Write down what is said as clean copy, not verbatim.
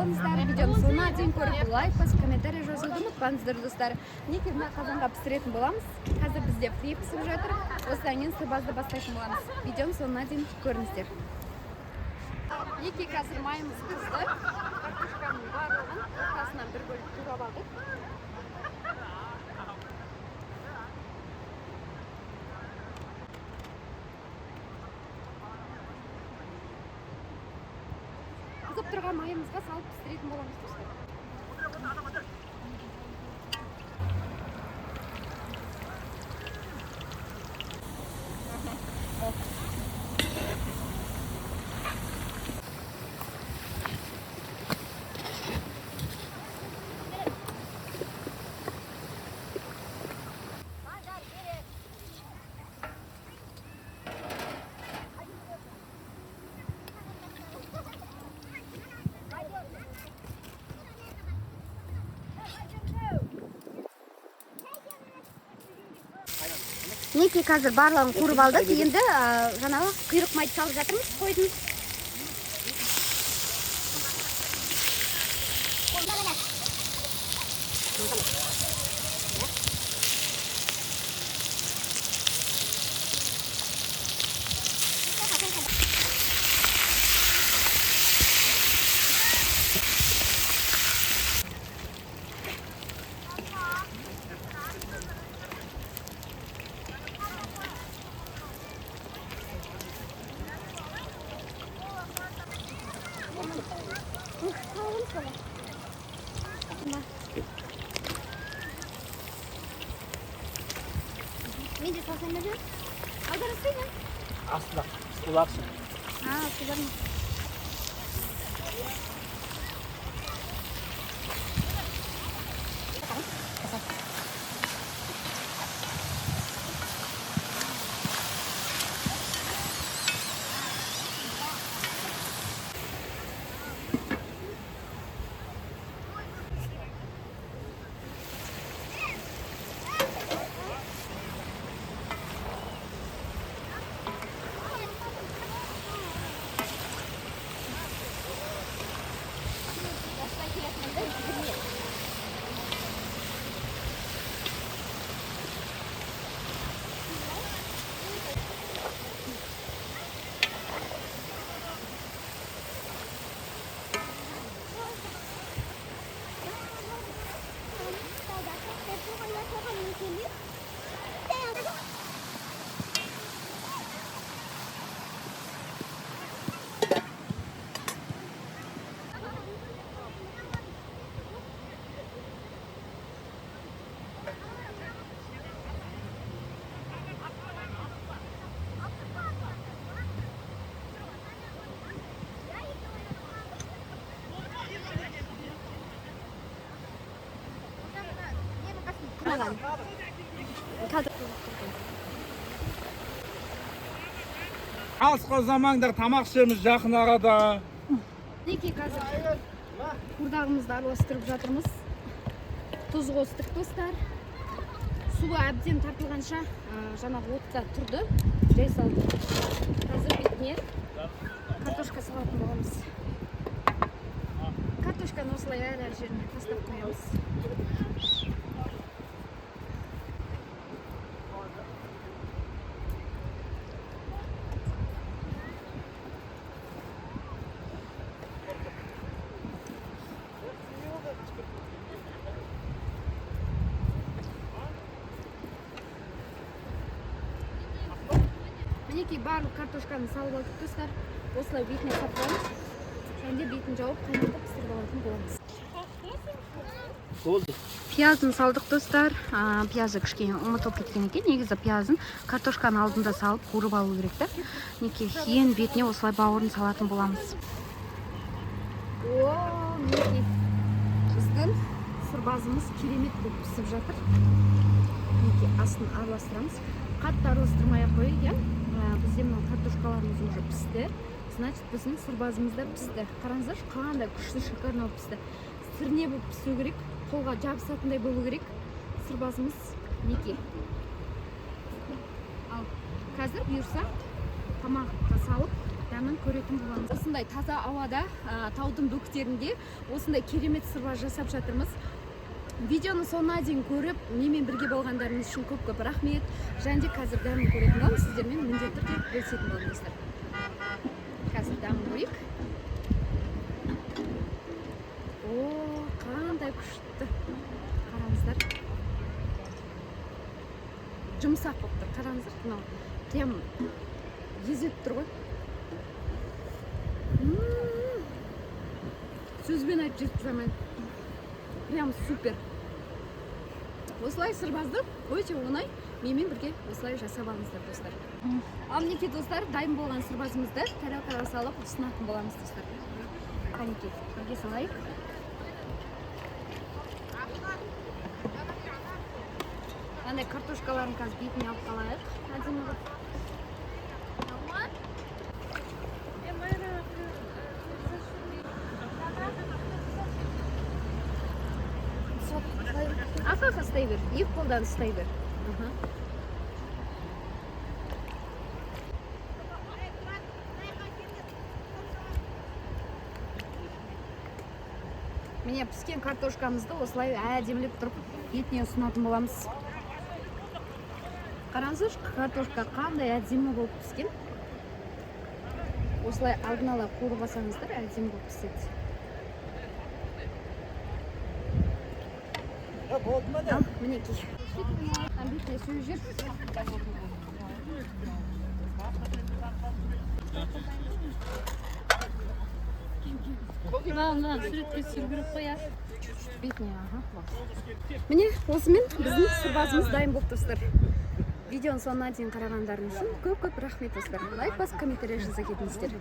болыңыздар. Видеоның соңына дейін көріп, лайк басып, комментарий жазуды ұмытпаңыздар, достар. Мінекей, мына қазанға пісіретін боламыз. Қазір бізде фри пісіп жатыр. Осыдан кейін сырбазды бастайтын боламыз. Видеоның соңына дейін көріңіздер. Мінекей, қазір майымыз қызды. Картошканың барлығын ортасынан бір бөліп турап алдық. Қызып тұрған майымызға салып пісіретін боламыз, достар. Мінекей, қазір барлығын қуырып алдық. Енді жаңағы құйрық майды салып жатырмыз қойдың. Мен де салсам ба? Аударасың ба? Астында сулапсың. А, судар ма? Маған. Қазір. Алысқа ұзамаңдар, тамақ ішеміз жақын арада. Мінекей, қазір қуырдағымызды араластырып жатырмыз. Тұз қостық, достар. Суы әбден тартылғанша жаңағы отта тұрды. Жай салдық. Қазір бетіне картошка салатын боламыз. Картошканы осылай әр жеріне тастап қоямыз. Мінекей, барлық картошканы салып алдық, достар. Осылай бетіне салып қоямыз. Және де бетін жауып, қайнатып пісіріп алатын боламыз. Болды. Пиязын салдық, достар. Пиязы кішкене ұмытылып кеткен екен. Негізі пиязын картошканың алдында салып қуырып алу керек та. Мінекей, ең бетіне осылай бауырын салатын боламыз. О, мінекей, біздің сырбазымыз керемет болып пісіп жатыр. Мінекей, астын араластырамыз. Қатты араластырмай ақ қояйық, иә? Бізде мынау картошкаларымыз уже пісті. Значит, біздің сырбазымыз да пісті. Қараңыздаршы, қандай күшті, шикарно болып пісті. Сірне болып пісу керек, қолға жабысатындай болу керек. Сырбазымыз мінекей. Ал қазір бұйырса тамаққа салып Дәмін көретін боламыз. Осындай таза ауада, таудың бөктерінде осындай керемет сырбаз жасап жатырмыз. Видеоны соңына дейін көріп, менімен бірге болғандарыңыз үшін көп көп рахмет. Және де қазір дәмін көретін боламыз, сіздермен міндетті түрде бөлісетін боламын, достар. Қазір дәмін көрейік. О, қандай күшті, қараңыздар, жұмсақ болып тұр. Қараңыздар, мынау прям езіліп тұр ғой. Сөзбен айтып жеткізе алмаймын, прям супер. Осылай сырбазды өте оңай менімен бірге осылай жасап алыңыздар, достар. Ал мінекей, достар, дайын болған сырбазымызды тарелкаға салып ұсынатын боламыз, достар. Қанекей, бірге салайық. Мынандай картошкаларын қазір бетіне алып қалайық, әдемі қылып. Аха, ұстай бер, екі қолдан ұстай бер. Аха. Міне, піскен картошкамызды осылай әдемілеп тұрып етіне ұсынатын боламыз. Қараңыздаршы, картошка қандай әдемі болып піскен. Осылай алдын ала қуырып алсаңыздар, әдемі болып піседі. Болды ма, не? Ал, мінекей. Бетіне сүйіп жібер. Мына суретке түсіру керек қой, иә. Бетіне, аха. Міне, осымен біздің сырбазымыз дайын болды, достар. Видеоның соңына дейін қарағандарыңыз үшін көп көп рахмет, достар. Лайк басып, комментарий жаза кетіңіздер.